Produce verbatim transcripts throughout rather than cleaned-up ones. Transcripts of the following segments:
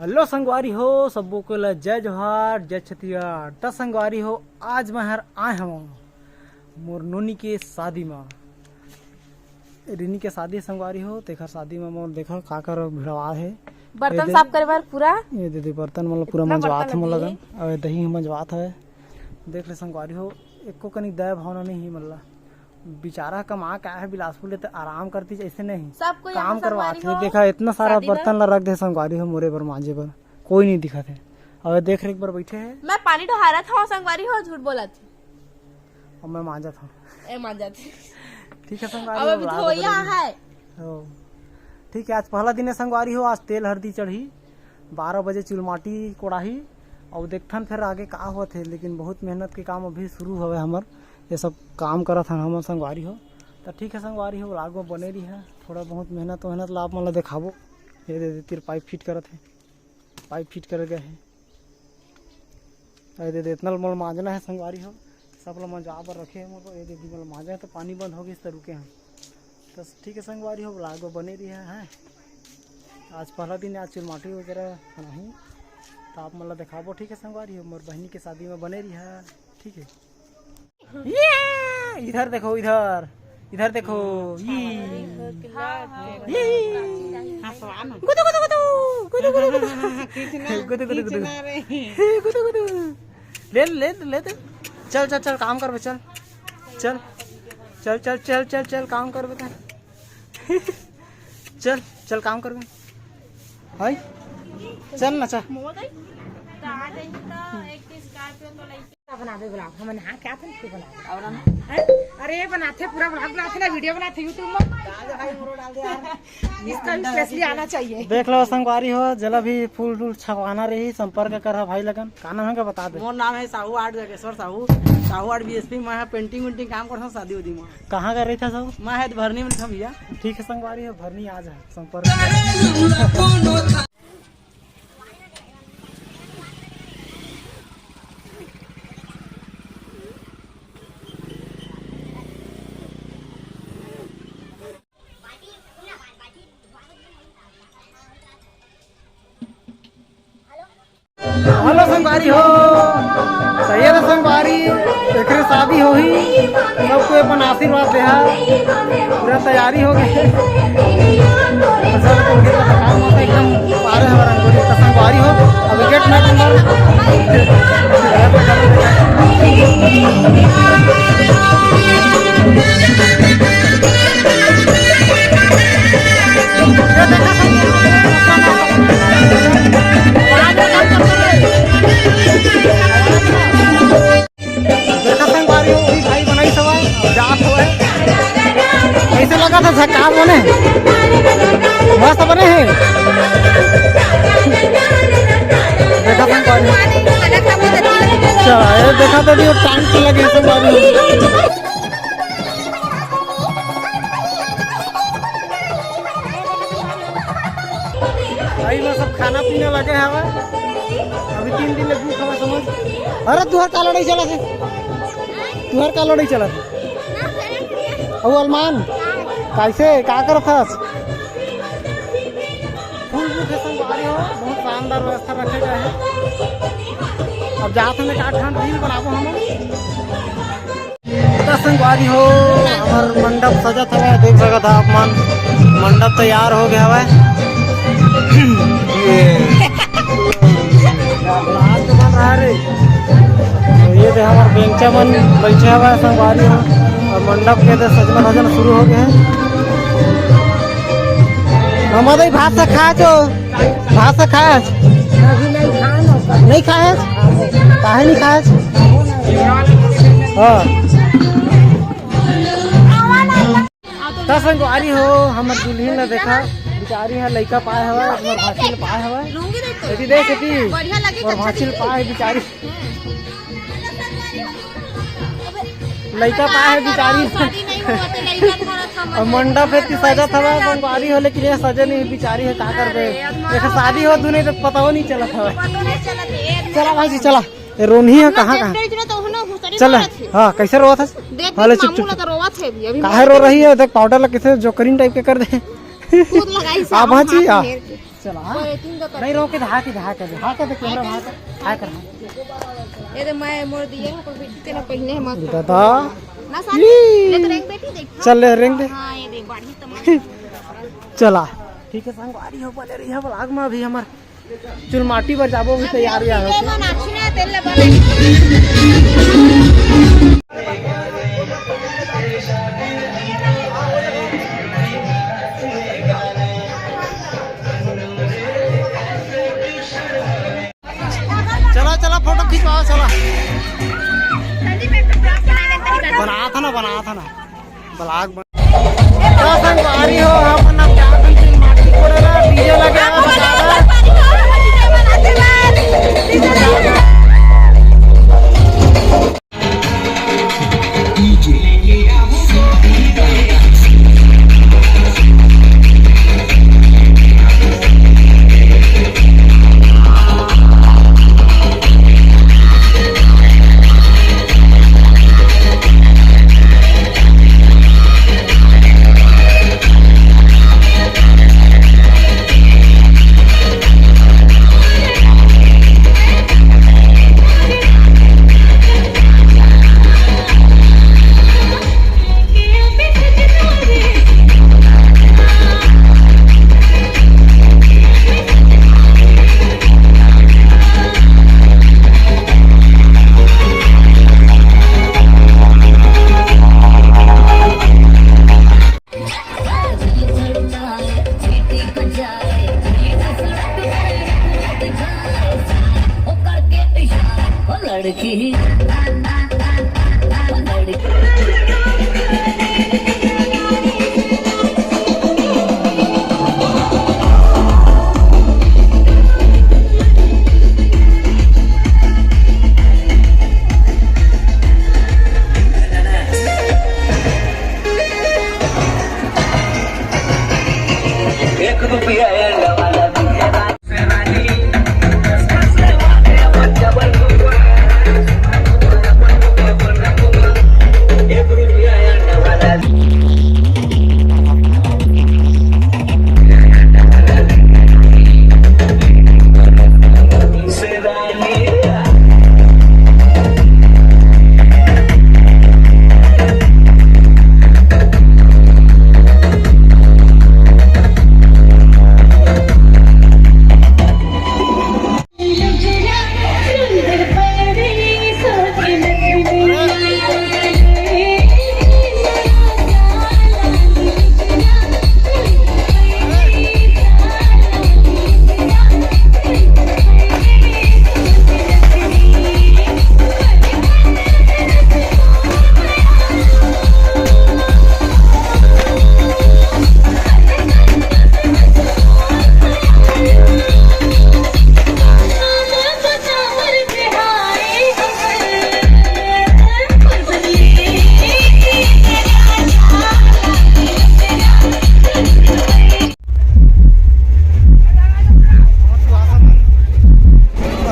Hello संगवारी हो, सबो को ला जय जोहार, जय छत्तीसगढ़। त संगवारी हो, आज मैं हर आए हवं मोर नोनी के शादी मा। रिनी के शादी संगवारी हो, तेखर शादी मा मोर देखा का कर भिड़वा हे। बर्तन ये दे, साफ करे बर पूरा। ये दे, दे बर्तन मतलब पूरा इतना मंजवात बर्तन हे मोर लगे। लगन। अउ दही मंजवात हवे। देख ले संगवारी हो, एको कनी दया भावना नहीं हे मतलब। बेचारा कमा के आए हे बिलासपुर ले, त आराम करती जैसे नहीं। सब कोई काम यहाँ करवात संगवारी हे। हो, देखा, इतना सारा शादी में। बर्तन ला रख दे संगवारी हो मोरे बर, मांजे बर। कोई नहीं दिखत हे। अब देख रे, एक बार बैठे हे। मैं पानी डोहारत हूँ संगवारी हो, झूठ बोलत हूँ। अब मैं मांजत हूँ। ए, मांजत हूँ। ठीक है संगवारी अब हो, अभी रात धोइया बदल गई। है। ओ, ठीक है, आज पहला दिन है संगवारी हो, आज तेल हरदी चढ़ी, बारह बजे चुलमाटी कोड़ाही, अउ देखथन फिर आगे का होत हे, लेकिन बहुत मेहनत के काम अभी शुरू हवे हमर, ये सब काम करत हन हमर संगवारी हो। त ठीक है संगवारी हो, vlog में बने रही है, थोड़ा बहुत मेहनत वेहनत ला आप मन ला देखाबो। ये दे, दे, तिरपाई फिट करत हे, पाइप फिट करे गए हे। अरे दे, दे, इतना मोला मांजना हे संगवारी हो, सब ला मंजवा बर रखे हे मोर। ये दे, दे, मोला मांजना हे त पानी बंद हो गइस त रुके हन। त ठीक है संगवारी हो, vlog में बने रही है। आज पहला दिन, आज चुलमाटी वगैरह बनाही, त आप मन ला देखाबो। ठीक है संगवारी हो, मोर बहिनी के शादी में बने रही है। ठीक है। ये, इधर देखो, इधर, इधर देखो, ये, ये। हंसवा ना। गुदु, गुदु, गुदु, गुदु, गुदु, गुदु। खींचना, गुदु, गुदु, गुदु। खींचना रे। गुदु, गुदु। ले, ले, ले, ले। चल, चल, चल, काम कर बे, चल। चल। चल, चल, चल, चल, चल, काम कर बे। चल, चल, काम कर बे। हाय। चल ना, चल। बनाबे vlog, हम नहा के आथन फिर बनाबे। और हम हैं? अरे बनाथे, पूरा vlog बनाथे ना, video बनाथे YouTube में। इसका भी specially आना चाहिए। देख लो संगवारी हो, जला भी फूल टूल छपवाना रही, संपर्क कर भाई लगन। का नाम है का बता दे। मोर नाम है Sahu art, Jageshwar Sahu, Sahu art B S P। मैं पेंटिंग वेंटिंग काम करता हूँ शादी उदी में। कहाँ का रही था सब? मैं है भरनी में था भैया। ठीक है संगवारी हो, भरनी आ जाए, संपर्क। Hello संगवारी हो, तैयार है संगवारी, एकरे शादी होही, सबको अपन आशीर्वाद देहा, पूरा तैयारी हो गई। तो सब तो उनके तो काम होता है एकदम पारे हमारा रंगोली का संगवारी हो, अभी गेट में नंबर। देखा संगवारी हो, वही भाई बनाई सवा, जात होए। कैसे लगा था झकास बने? मस्त बने हैं। देखा संगवारी। अच्छा, ये देखा तो भी वो टाइम से लगे संगवारी। भाई, मैं सब खाना पीना लगे हवा। अभी तीन दिन ले भूख हवा, समझ। अरे, तुहर का लड़ाई चला थे? तुहर का लड़ाई चला थे? अउ अलमान, कैसे, का करत हस? फूल बूथ है संगवारी हो, बहुत शानदार व्यवस्था रखे गए हैं। अब जात हमें का ठान reel बनाबो हम। त संगवारी हो, हमर मंडप सजत हवय, देख सकत ह आप मन, मंडप तैयार हो गया हवय। ये रात बन रहा है रे। तो ये दे हमर बेंचा मन बैठे हवय संगवारी हो, अउ मंडप के दे सजना धजना शुरू हो गया है। हम दे भात से खा छो। भात से खाए हस? अभी नहीं खाए ना। नहीं खाए हस? काहे नहीं खाए हस? हाँ। त संगवारी हो, हमर दुल्हिन ला देखा, बिचारी ह लइका पाए हवय, हमर भांची ल पाए हवय। एती देख, एती। बढ़िया लगे, और अच्छा भांची ल दिखे। पाए बिचारी। लइका पाए हे बिचारी। शादी नहीं हुआ तो लइका थोड़ा था, अउ मंडप हे ती सजत हवय, संगवारी हो, लेकिन ये सजे नहीं बिचारी हे, का करबे? अरे, अब एक शादी हो, दू नहीं तो पता नहीं चलत हवय। पता नहीं चलत हे। चला भांची, चला। ये रोनही है, कहाँ, कहाँ? चला। हाँ, कैसे रोवत है? देख, हाँ, ले, चुप, चुप, चुप। रोवत है अभी, अभी काहे रो रही है? देख, पाउडर लग के जोकरीन टाइप के कर दे। खुद लगाई से आभा जी, हाथ आ। फेर के। चला, हाँ। ओए, तीन गो नहीं, रोके, धा के, धा के, धा के, कैमरा धा के, धा कर। ये तो मैं मोर दिए हैं, पर बिट्टी तेला पहले है मत। दादा। ना साथ ई। ले तो रेंग बेटी, देख। चल ले, रेंग दे। हाँ, ये देख, बाढ़ी तमाम। चला। ठीक है, संगवारी हो, बने रही है vlog में। अभी हमर चुलमाटी बर जाबो, अभी तैयार हुआ हो। ये बनाक्षी ना, तेल ले बना। चला, चला, फोटो खिंचवाओ, चला। बना था ना, बना था ना। Vlog बन-, का संगवारी हो, हमन अब जात हन चुलमाटी कोड़े ला, DJ लगे हे, बजा दे।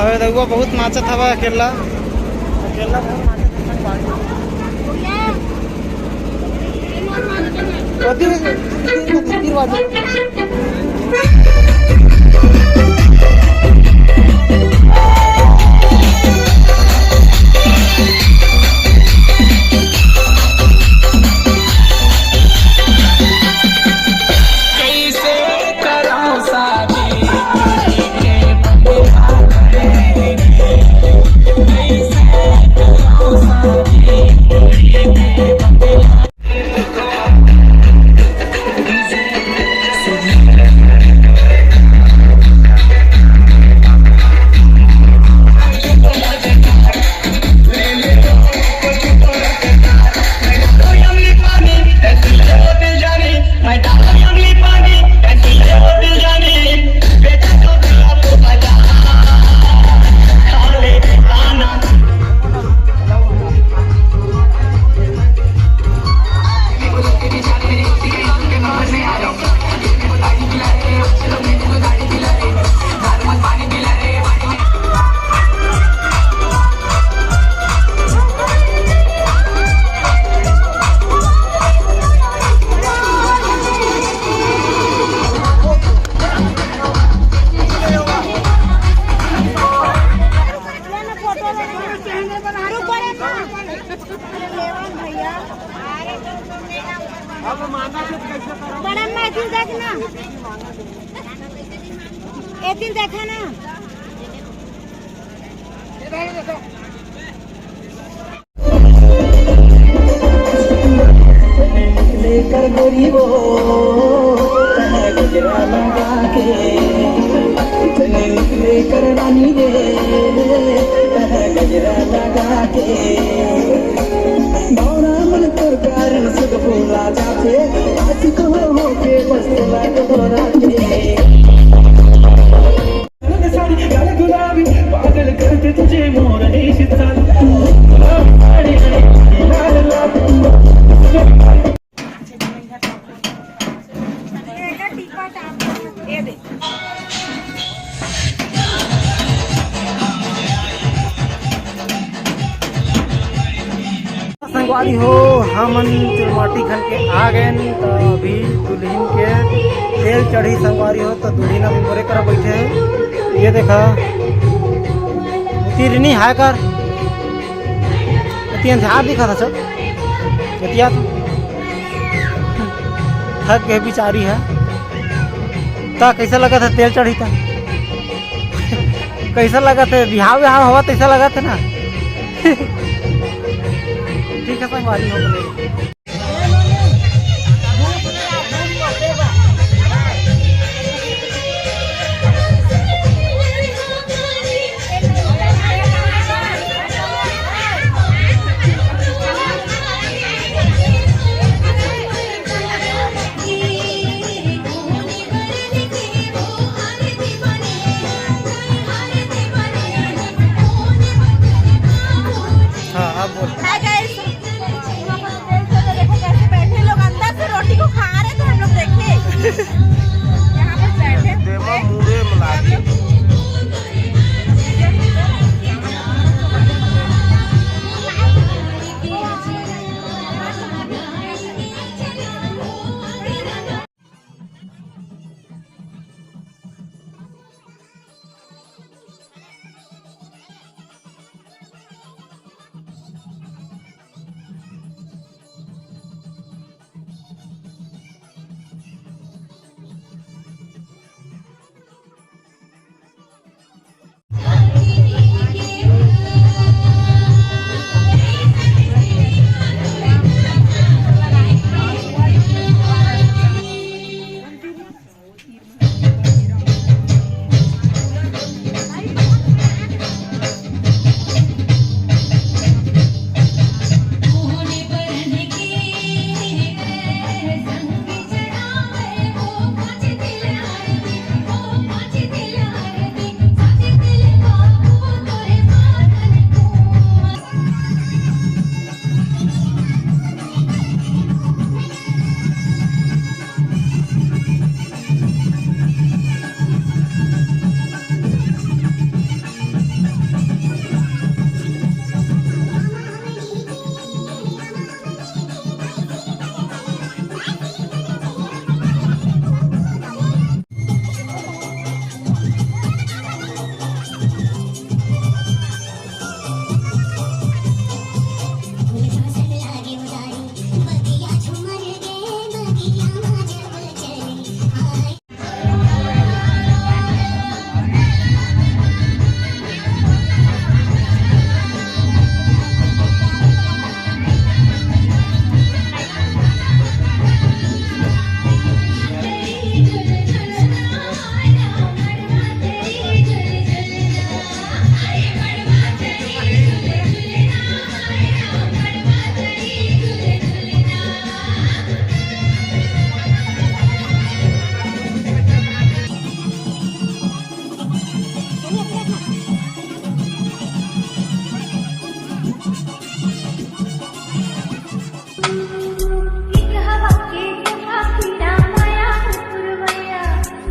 अबे रउआ बहुत नाचत हवा अकेला, अकेला बहुत नाचत हवा। कथी रे? तीन बाजू। एक दिन देखा ना। लेकर गोरी वो, गजरा लगा के, चले निकले कर रानी रे, गजरा लगा के। भौरा मन तोर प्यार में सुध भूला जाथे, आशिक हो, हो के बस तोला डोरा के। संगवारी हो, हमन चुलमाटी घन के आ गए, तो अभी दुल्हन के तेल चढ़ी संगवारी हो, तो दुल्हन अभी मोरे करा बैठे हे। ये देखा, तिरनी हाय कर, तिरनी हाय दिखा था सब, एतिया तो थक गए बिचारी हे। ता कैसा लगा था तेल चढ़ी था? कैसा लगा था बिहाव बिहाव हवा तैसा लगा था ना? ठीक है संगवारी हो गए।